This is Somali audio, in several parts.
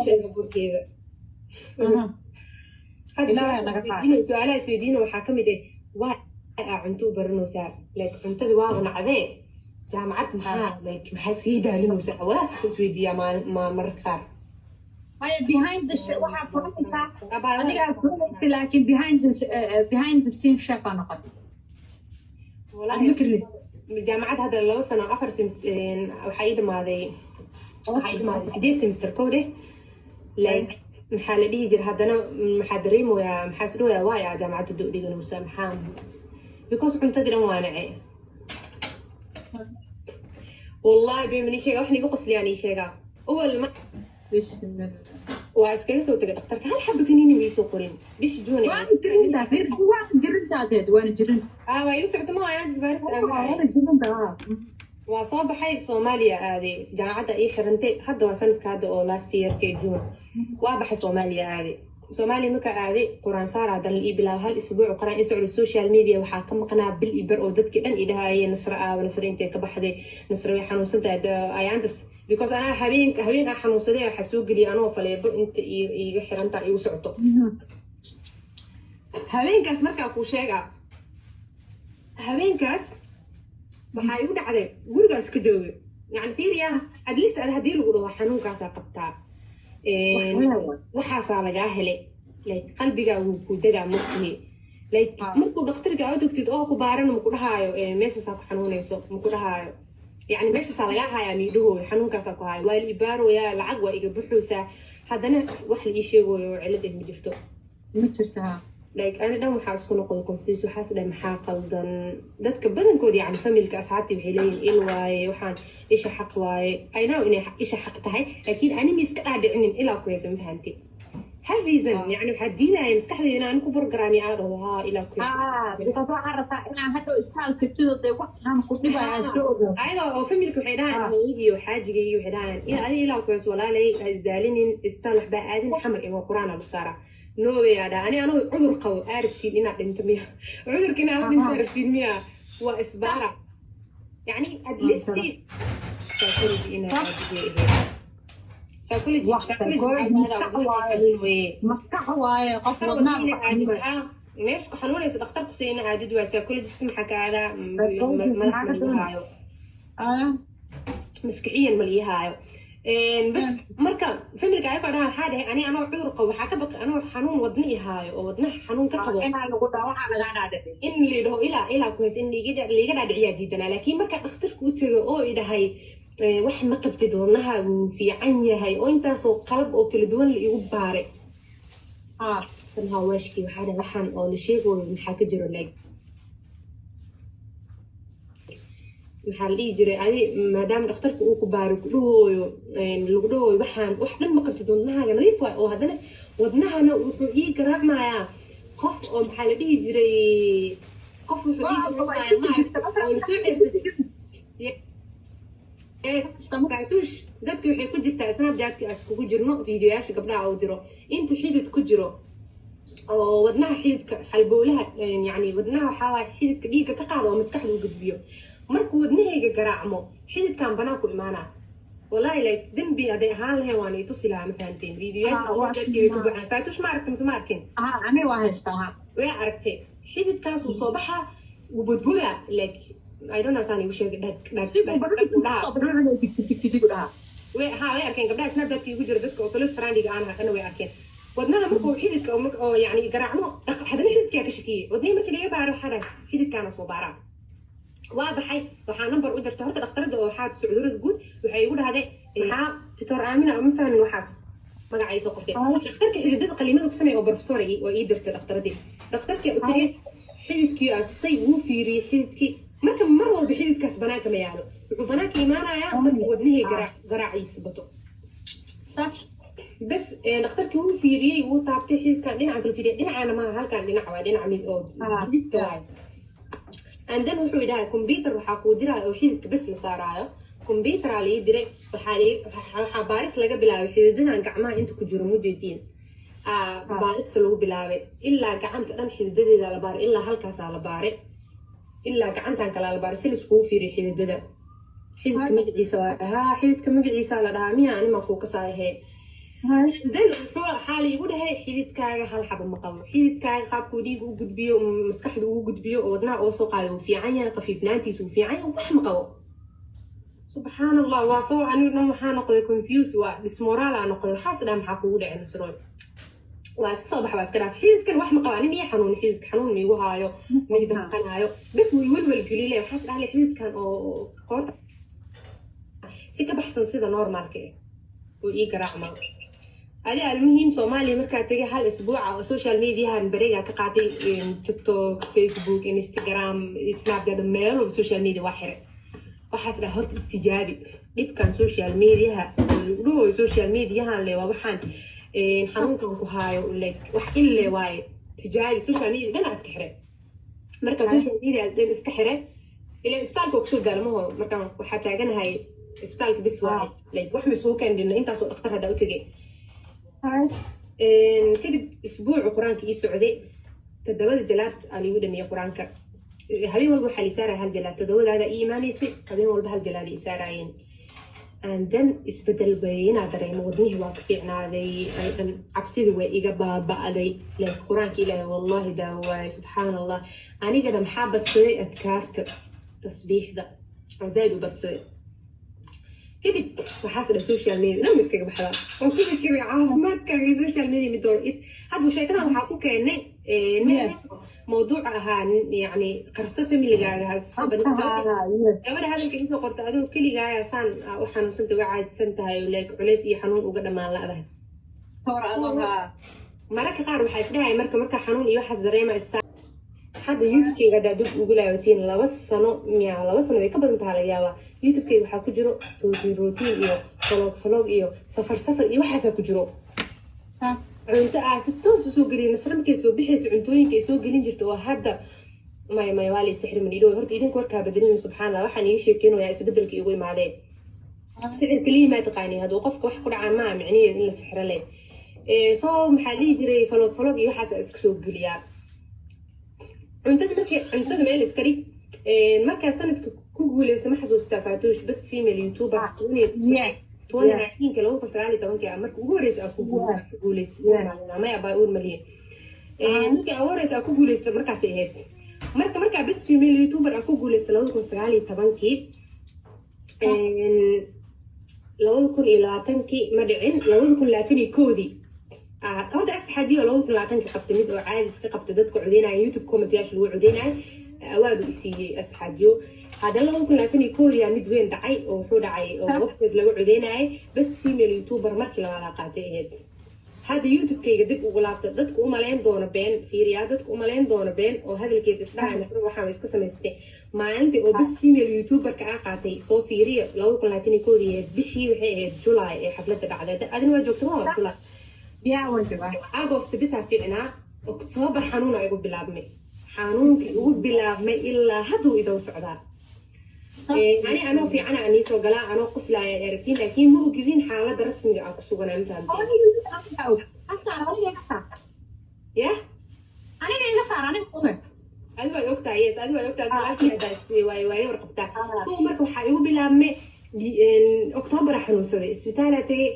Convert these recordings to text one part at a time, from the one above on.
Sheega burkeeda. Hadda Ilaahay naga qaad. Su-aalaha isweydiino waxaa ka mid ah: waa aa cunto u baranaysaa? Like, cuntadii waaba nacdee, jaamacad maxaa, like, maxaa iskaga daalinaysaa? Walaas isweydiiyaa mararka qaar. Maya, behind the waxaa furanaysaa Abaa, adigaa furanaysa, laakiin behind the scene chef aa noqon. Walahi, ma karnaysa. Jaamacad hadda 2 sano, 4 semester waxaa ii dhamaaday 8 semester kowde. Like, maxaa la dhihi jira, haddana maxaa dareemayaa, maxaa is dhawayaa, waay aa jaamacadda hadda u dhiganaysaa maxaa? Because cuntadii dhan waa nace. Wallahi been ii sheega, wax niigu qosliyaan ii sheegaa awal ma Bismillah. Waa iskaga soo tegay dhakhtarka, hal xaba kaniini ma iisoo qorin bishii Juun. Waana jirintaa, waana jirintaadeed, waana jirin. Ah, waa ila socota, ma ayaan isbaarista aaminaya. Waana jirintaa. Waa soo baxay, Soomaaliya aaday, jaamacadda ii xirantay. Hadda waa sanadka hadda oo last yearka ee June. Waa baxay, Soomaaliya aaday. Soomaaliya markaa aaday, Quraan saar haddana la ii bilaabo. Hal isbuuc quraan ii socdo. Social media waxaa ka maqnaa bil i bar oo dadkii dhan i dhahayeen: "Nasra aawa? Nasra intay ka baxday? Nasra way xanuunsan tahay." Ayaantas because anaa habeen habeen aan xanuunsaday, waxaa soo geliyay anoo faleebo inta iiga xirantaa igu socoto. Habeenkaas markaa kuu sheegaa, habeenkaas waxaa igu dhacday gurigaas ka joogay. Yani fiiriya, at least ad haddii lagu dhaho xanuunkaasaa qabtaa, waxaasaa lagaa helay, like, qalbigaa wuu ku degaa, mogtihi? Like, markuu dhakhtarka aa tagtid oo ku baaran, maku dhahaayo meeshaasaa ku xanuunayso, maku dhahaayo. Yani meeshaasaa lagaa hayaa miidhahooyo, xanuunkaasaa ku haayo, waa la ibaarooyaa, lacag waa iga buxuysaa, haddana wax la ii sheegayo oo cilad ah ma jirto. Ma jirta. Like, ani dhan waxaa isku noqday confuse. Waxaas dhahay: maxaa qaldan? Dadka badankood, yani familka, asxaabtii, waxay leeyihin il waaye, waxaan isha xaq waaye. I know inay isha xaq tahay, laakiin ani ma iska dhaadhicinin ilaa ku haysa, ma fahamtay? Hal reason, yani waxaa diidaya maskaxdayda in aan ku programmi aan dhaho haa, ilaa ku haysa. Because waxaa rabtaa inaa hadhow istaal tagtido, dee waxaan ku dhibayaa soo ogaa. Ayadoo oo familka waxay dhahaan, hooyo iyo xaajigaygi waxay dhahaan in adiga ilaa ku hayso, walaalay, ha isdaalinin, istaal waxbaa aadin, Xamar ima, Qur-aan lagu saaraa. No way, aa dhaha, ani anoo cudur qabo aa rabtiin inaad dhinto miya? Cudurka inaad dhinto rabtiin miya? Waa isbaara. Yani at least psychology inaa aadiday ahayd, psychology. Wax psychology. Psychology maskax waaye. Xanuun weye. Maskax waaye, qof dhakhtar wadnaha wadna ku aadid xanuunaya. Haa, meesha ku xanuunaysa dhakhtar kusay ina aadid waa psychologist. Maxaa ka aadaa? Psychologist madax maxaa ma ka liiga doonaya? haayo, maskixiyan ma lii haayo. Bas marka familka ayagoo dhaha, waxaa dhahay ani anoo cudur qabo, waxaa ka baqay anoo xanuun wadna i haayo oo wadnaha xanuun ka qabo inaa lagu dhaho waxaa lagaa dhaadhicin. In la dhaho ilaa ku haysa, in liiga dhaadhiciyaa diidanaa. Laakiin marka dhakhtarka u tego oo i dhahay wax ma qabtid, wadnahaagu wuu fiican yahay, oo intaasoo qalab oo kala duwan la igu baaray, somehow waashkii waxaa dhahay: waxaan oo la sheegayo maxaa ka jiro? Like, maxaa la dhihi jiray, adi maadaama dhakhtarka uu ku baaray, ku dhahooyo, lagu dhahooyo waxaan wax dhan ma qabtid, wadnahaaga nadiif waay, oo haddana wadnahana wuxuu ii garaacmayaa qof oo, maxaa la dhihi jiray, qof wuxuu ii garaacmayaa maaragtay oo la soo ceersatay. Yes, Faatuush, dadka waxay ku jirtaa Snapchatka as kugu jirno, fiidiyoyaasha gabdhaha oo diro, inta xidid ku jiro oo wadnaha, xididka halbowlaha, yani wadnaha waxaa waaye xididka dhiigga ka qaado oo maskaxda u gudbiyo. Markuu wadnahayga garaacmo, xididkan banaan ku imaanaa. Wallahi, like, dembi hadday ahaan lahayn waan itusi lahaa, ma fahanteen? Fiidiyoyaasha Snapchatka way ka buuxaan. Faatuush, ma aragtay mise ma arkin? Aniga waa haystaa. Way aragtay. Xididkaas wuu soo baxaa, wuu bodbodaa. Like, I don't know saan igu sheegay, dhag dhag dhag dhag dhaha. Tig tig tig tig dhaha. Way, ha, way arkeen gabdhaha Snapchatka igu jira, dadka oo close friendiga aan ahaa dhan way arkeen. Wadnaha markuu xididka oo yani garaacmo, haddana xididkaa ka shakiyey. Wadnihii markii laga baaro, waxaa dhahay xididkaana soo baaraa. Waa baxay, waxaa number u dirtay horta dhakhtarada oo waxaa cudurada guud. Waxay igu dhahday: maxaa titor Aamina, ma fahmin waxaas magacay soo qortay. Dhakhtarka xididada qaliimada ku sameeya oo professor oo ii dirtay dhakhtaradii. Dhakhtarkii u tegay, xididkii aa tusay, wuu fiiriyey xididkii. Marka mar walba xididkaas banaanka ma yaalo, wuxuu banaanka imaanayaa markuu wadnihii garaaciisa bato. Bas, dhakhtarkii wuu fiiriyey, wuu taabtay xididkan, dhinacan kale fiiriyey, dhinacaana maaha, halkan dhinac waay, dhinaca mid oo midigta waay. And then wuxuu idhahay: computer waxaa kuu diraayo oo xididka bes la saaraayo. Computeraa la ii diray. Waxaa baaris laga bilaabay xididadan gacmaha inta ku jiro, mujeediin, baaris lagu bilaabay ilaa gacanta dhan xididadeeda la baaray, ilaa halkaasaa la baaray, ilaa gacantan kalaa la baaray, si laiskugu fiiriyo xididada. Xididka magaciisa waa haa, xididka magaciisa la dhahaa miya? Anima kuu kasaayahe. Then wuxuu waxaa la igu dhahay, "Xididkaaga hal xaba ma qabo. Xididkaaga qaabkuu dhiiga u gudbiyo, maskaxda ugu gudbiyo oo wadnaha oo soo qaada uu fiican yahay, khafiifnaantiisa uu fiican yahay, wax ma qabo." Subxaan Allah, waa soo anigu dhan waxaa noqday confuse, waa dismoral aa noqday. Waxaas dhaa, "Maxaa kugu dhacay, Nasroy?" Waa iska soo bax, waa iska dhaaf. Xididkan wax ma qabo, ani miya xanuun? Xididka xanuun miigu haayo, mii damqanaayo, bas wuu iwelwel gelile. Waxaas dhahlay, xididkan oo qoorta si ka baxsan sida normalka ah uu ii garaacmaa. Adi almuhiim, Soomaaliya markaa tegay, hal isbuuca oo social mediahan bareega ka qaatay, TikTok, Facebook, Instagram, Snapchat, meel walba social media waa xiray. Waxaas dhaha, horta istijaabi dhibkan social mediaha dhahoy. Social mediahan le waa waxaan xanuunkan ku haayo, like wax ille waaye. Tijaabi social media dhanaa iska xiray. Marka social media dhan iska xiray, ilaa isbitaalka waa kusoo gaalo maho. Markaan waxaa taaganahay isbitaalka bis waaye, like wax maisugu keendhino, intaasoo dhakhtar haddaa u tegay. Kadib isbuucu qur-aanka ii socday, toddobada jalaad aa liigu dhameeyey qur-aanka. Habeen walba waxaa liisaaraya hal jalaad. Toddobadaada ii imaanaysay, habeen walba hal jalaad ii saaraayeen. And then isbedel weynaa dareemo. Wadnihii waa ka fiicnaaday, dhan cabsidii waa iga baaba'day. Like qur-aanka Ilaahay wallahi daawo waaye, subxaan Allah. Anigana maxaa badsaday? Adkaarta, tasbiixda aan zaaid u badsaday. Kadib waxaas dha social media dhan iskaga baxdaa oo ku fikiray caafimaadkaaga iyo social media mid door. Hadda sheekadan waxaa ku keenay mawduuca ahaa, yani qarso familigaaga. Gabadha hadalka intoo qorta, adoo keligaaya saan u xanuunsanta, uga caajisan tahay, like culays iyo xanuun uga dhammaan la'dahay. Mararka qaar waxaa isdhahay, marka xanuun iyo waxaas dareema istaa. Hadda YouTube-kayga haddaa dib ugu laabatiin, 2 sano miya, 2 sano way ka badan taha laga yaabaa, YouTube-kayga waxaa ku jiro routine routine iyo vlog vlog iyo safar safar iyo waxaasaa ku jiro. Cunto aa si toos usoo geliya, Nasre markay soo bixayso, cuntooyinka ay soo gelin jirta oo hadda maya maya, waa la isixri manidho. Horta idinka warkaa bedelin. Subxaan Allah, waxaan iiga sheekeynayaa isbedelka igu imaadeen. Sixir keliya maa taqaaniin? Hadduu qofka wax ku dhacaa, maa micnaheed in la sixro leh. So maxaa dhihi jiray, vlog vlog iyo waxaas iska soo geliyaa. Cuntada, markay cuntada meel iska dhig. Markaa sanadka ku guuleysa, ma xasuustaa, Faatuush, best female YouTuber 2019-ka, 2019-ka, marka ugu horeysa aa ku guuleystay? Maya, abaa uur maliye. Markii ugu horeysa aa ku guuleystay markaasay ahayd. Marka markaa best female YouTuber aa ku guuleystay 2019-kii, 2020-kii ma dhicin, 2021-dii horta asxaajiyo 2020-kii qabtay mid oo caadi iska qabtay, dadka codeynaya, YouTube commentayaasha lagu codeynaya, awaad u isiiyey asxaajiyo. Haddana 2021-dii aa mid weyn dhacay, oo wuxuu dhacay oo website lagu codeynayay, best female YouTuber markii labaad qaatay ahayd. Hadda YouTube-kayga dib ugu laabta. Dadku u malayn doono been, fiiriyaa, dadku u malayn doono been oo hadalkeeda isdhahay, Nasro waxaa iska samaysatay. Maalintii oo best female YouTuberka aa qaatay soo fiiriya, 2021-dii ahayd. Bishii waxay ahayd July ee xafladda dhacday. Adina waa joogta ma July? Agost bisaa fiicnaa, October xanuuna igu bilaabmay. Xanuunkii igu bilaabmay ilaa hadduu idaw socdaa. Ani anoo fiicana anii soo galaa, anoo qoslaaya aragtiin, laakiin ma ogidin xaaladda rasmiga aan ku suganaa. Ma fahamteen? Ya. Aniga iga saar, aniga oge. Adi way ogtahay, yes, adi way ogtahay. Walaashii haddaas waay waaye warqabtaa. Kuwa marka waxaa igu bilaabmay October, xanuunsaday, isbitaalaa tegay.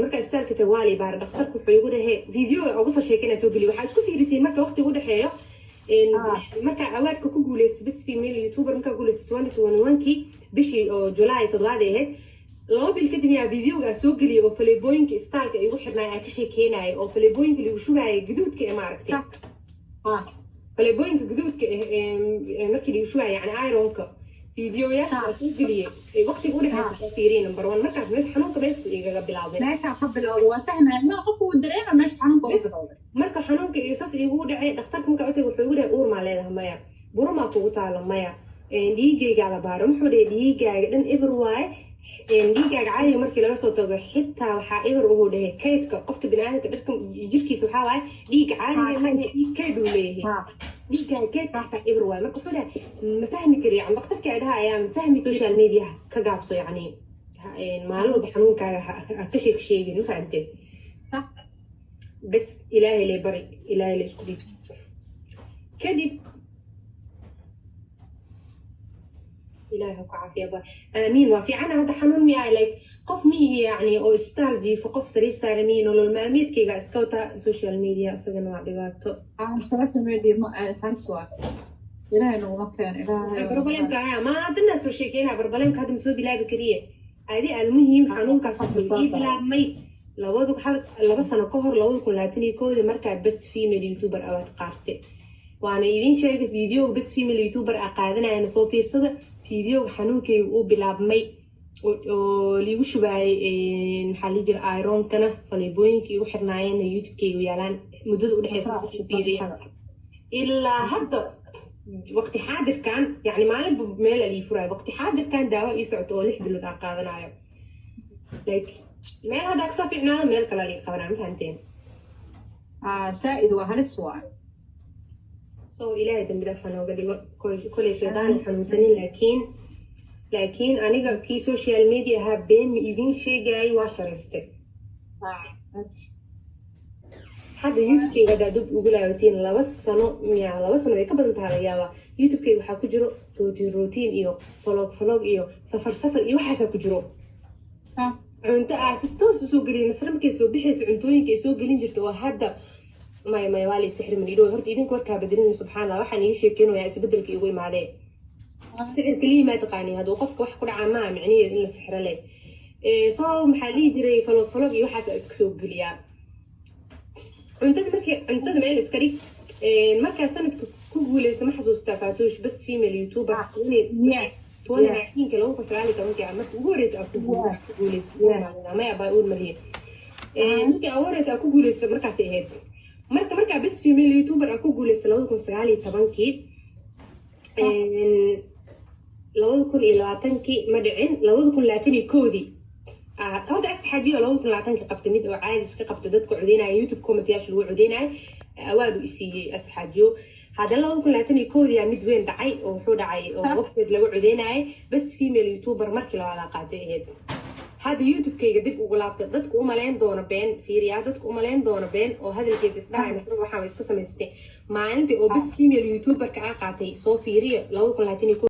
Markaa isbitaalka tagay, waa lii baara. Dhakhtarku wuxuu igu dhahay, videoga ugu soo sheekanaa soo geliy, waxaa isku fiirisiin marka waqtiga u dhexeeyo markaa awaadka ku guuleystay best female YouTuber, markaa guuleystay 2021-kii, bishii oo July 7 ay ahayd, 2 bil kadib yaa videoga soo geliyay oo faleebooyinka isbitaalka igu xirnaay aan ka sheekeynayay, oo faleebooyinka lagu shubaayay gaduudka ee maaragtay, faleebooyinka gaduudka eh markii lagu shubaayay, yani ironka, videoyaasha aan soo geliyay waqtiga udhexeysa soo fiiriyay. Number one, markaas meesha xanuunka meesha igaga bilaabay. Meeshaa ka bilowda waa fahmaya, ma qofku uu dareema meesha xanuunka uga bilowday. Marka xanuunka iyo saas igu dhacay, dhakhtarka markaa utagay, wuxuu igu dhahay, "Uur maa leedahay?" "Maya." "Buro maa kugu taalo?" "Maya." Dhiigaygaa la baaro. Muxuu dhahay? "Dhiigaaga dhan eber waaye. Dhiigaaga caadiga markii laga soo tago, xitaa waxaa eber," uhuu dhahay, "kaydka qofka biniaadamka dharka jirkiisa. Waxaa waaye dhiigga caadiga maaha, dhiig kayd uu leeyahay. Dhiiggaaga kaydka xataa eber waaye." Marka wuxuu dhahay, ma fahmi kari, yani dhakhtarkii ay dhaha ayaa ma fahmi. Social media ka gaabso, yani maalin walba xanuunkaaga ha ka sheeg sheegin. Ma fahamteen? Bas Ilaahay lay bari, Ilaahay la isku dhiib. Kadib Ilaahay ha ku caafiya ba. Aamiin. Waa fiican hadda. Xanuun miyaa? Like, qof miyi yani oo isbitaal jiifo, qof sariir saaran miyi. Nolol maalmeedkayga iska wataa. Social media isagana waa dhibaato. Social media ma halis waa. Ilaahay naguma keeno, Ilaahay. Problemka ayaa ma haddana soo sheekeynaa. Problemka hadda ma soo bilaabi kariye. Adi almuhim, xanuunkaas wuxuu ii bilaabmay labadu hal 2 sano ka hor, 2021-dii, markaa Best Female YouTuber award qaatay. Waana idiin sheegay videoga Best Female YouTuber a qaadanayana. Soo fiirsada videoga xanuunkeyga uu bilaabmay oo liigu shubaayay. Maxaa lii jira, ironkana faleebooyinka igu xirnaayeenna YouTube-keyga yaalaan muddada udhexeysa fiiriya. Ilaa hadda waqti xaadirkan, yani maalinba meel alii furaayo. Waqti xaadirkan daawo ii socoto oo 6 bilood aan qaadanayo. Like, meel haddaa kasoo fiicnaado, meel kale alii qabanaa. Ma fahanteen? Saa-id waa halis waa. So Ilaahay dambi dhaaf ha nooga dhigo. Koley shaydaan xanuunsanin, laakiin aniga kii social media ahaa, been ma idiin sheegayay, waa sharaystay. Hadda YouTube-keyga haddaa dib ugu laabatiin, 2 sano miya, 2 sano way ka badan tahay laga yaabaa, YouTube-keyga waxaa ku jiro routine routine iyo vlog vlog iyo safar safar iyo waxaasaa ku jiro. Cunto aa si toos usoo geliya. Nasre markay soo bixayso, cuntooyinka ay soo gelin jirta oo hadda, maya maya, waa la isixri manidhow. Horta idinka warkaa bedelina. Subxaan Allah, waxaan iga sheekeynayaa isbedelka igu imaadee. Sixir keliya maa taqaani? Hadduu qofka wax ku dhacaa, maa micnaheedu in la sixro leh. So maxaa dhihi jiray, vlog vlog iyo waxaas iska soo geliyaa. Cuntada, markii cuntada meel iska dhig. Markaa sanadka ku guuleysa, ma xasuustaa, Faatuush, Best Female YouTuber 2019-ka, 2019-kii, marka ugu horeysa aa ku guuleystay? Maya, baa uur maliye. Markii ugu horeysa aa ku guuleystay markaasay ahayd. Marka markaa Best Female YouTuber aa ku guuleystay 2019-kii, 2020-kii ma dhicin, 2021-dii horta asxaajiyo 2020-kii qabtay mid oo caadi iska qabtay, dadka codeynaya, YouTube commentayaasha lagu codeynaya, awaadu isiiyey asxaajiyo. Haddana 2021-dii aa mid weyn dhacay oo wuxuu dhacay oo website lagu codeynayay, Best Female YouTuber markii labaadaa qaatay ahayd. Hadda YouTube-kayga dib ugu laabta. Dadku umaleyn doono been, fiiriyaa, dadku umaleyn doono been oo hadalkeeda isdhacay, Nasro waxaa iska samaystay. Maalintii oo Best Female YouTuber-ka aa qaatay soo fiiriya, 2021.